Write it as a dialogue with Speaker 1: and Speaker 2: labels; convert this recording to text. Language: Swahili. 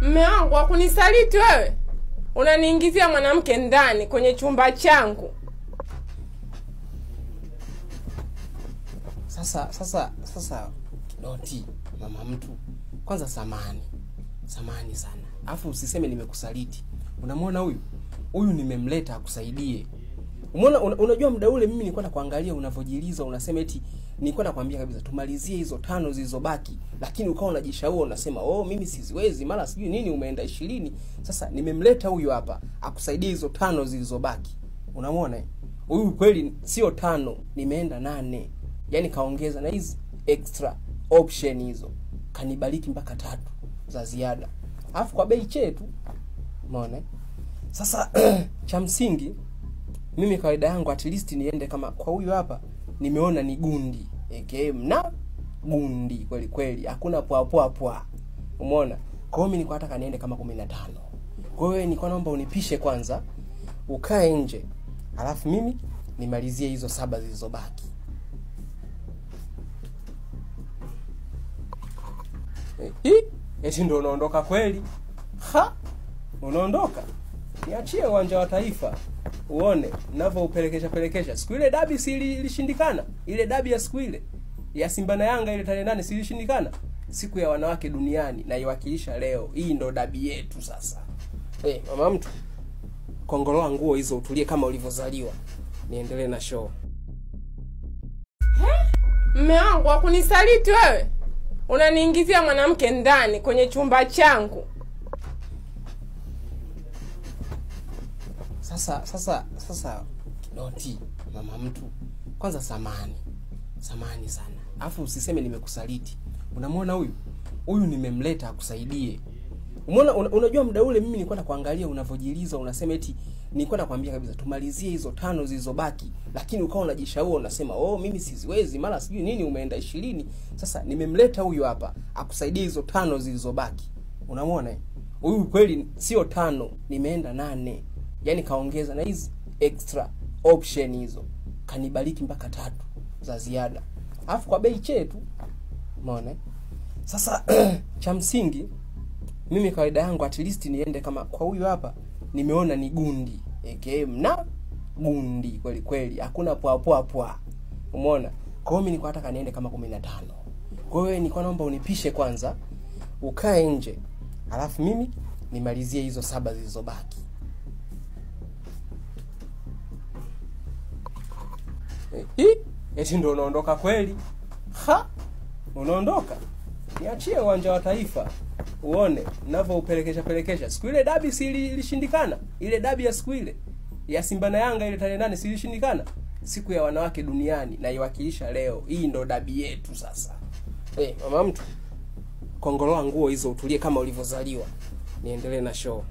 Speaker 1: Mume wangu hakunisaliti wewe? Unaniingizia mwanamke ndani kwenye chumba changu.
Speaker 2: Sasa Doti, mama mtu. Kwanza samahani. Samahani sana. Alafu usiseme nimekusaliti. Unamwona huyu? Huyu nimemleta akusaidie. Umeona, unajua muda ule mimi nilikuwa nakuangalia unavojiliza, unasema eti nilikuwa nakwambia kabisa tumalizie hizo 5 zilizobaki, lakini ukawa unajishaua unasema oh mimi siziwezi, mara sijui nini umeenda 20. Sasa nimemleta huyu hapa akusaidie hizo 5 zilizobaki. Unamwona? Huyu kweli sio 5, nimeenda 8. Yaani kaongeza na hizi extra option hizo. Kanibariki mpaka 3 za ziada. Alafu kwa bei chetu. Umeona? Sasa cha msingi mimi kawaida yangu at least niende kama kwa huyu hapa nimeona ni gundi. AKM na gundi kweli kweli, hakuna poa poa poa. Umeona? Kwa hiyo mimi nilikuwa nataka niende kama 15. Kwa hiyo nilikuwa naomba unipishe kwanza, ukae nje. Alafu mimi nimalizie hizo 7 zilizobaki. Eti ndio unaondoka kweli? Ha? Unaondoka? Niachie uwanja wa Taifa uone ninavyoupelekesha pelekesha. Siku ile dabi si ilishindikana? Ile dabi ya siku ile ya Simba na Yanga ile tarehe 8 si ilishindikana? Siku ya wanawake duniani naiwakilisha leo. Hii ndo dabi yetu sasa. Mama mtu, kongoloa nguo hizo utulie kama ulivyozaliwa. Niendelee na show.
Speaker 1: Mume wangu hakunisaliti wewe? Unaniingizia mwanamke ndani kwenye chumba changu.
Speaker 2: Sasa Doti, mama mtu. Kwanza samahani. Samahani sana. Alafu usiseme nimekusaliti. Unamwona huyu? Huyu nimemleta akusaidie. Umeona, unajua muda ule mimi nilikuwa nakuangalia unavojiliza, unasema eti nilikuwa nakwambia kabisa tumalizie hizo 5 zilizobaki, lakini ukawa unajishaua unasema oh mimi siziwezi, mara sijui nini umeenda 20. Sasa nimemleta huyu hapa akusaidie hizo 5 zilizobaki. Unamwona? Huyu kweli sio 5, nimeenda 8. Yaani kaongeza na hizi extra option hizo. Kanibariki mpaka 3 za ziada. Alafu kwa bei chetu. Umeona? Sasa cha msingi mimi kawaida yangu at least niende kama kwa huyu hapa nimeona ni gundi. AKM na gundi kweli kweli, hakuna poa poa poa. Umeona? Kwa hiyo mimi nilikuwa nataka niende kama 15. Kwa hiyo nilikuwa naomba unipishe kwanza, ukae nje. Alafu mimi nimalizie hizo 7 zilizobaki. Eti ndio unaondoka kweli? Ha? Unaondoka? Niachie uwanja wa Taifa uone ninavyoupelekesha pelekesha. Siku ile dabi si ilishindikana? Ile dabi ya siku ile ya Simba na Yanga ile tarehe 8 si ilishindikana? Siku ya wanawake duniani naiwakilisha leo. Hii ndo dabi yetu sasa. Mama mtu, kongoloa nguo hizo utulie kama ulivyozaliwa. Niendelee na show.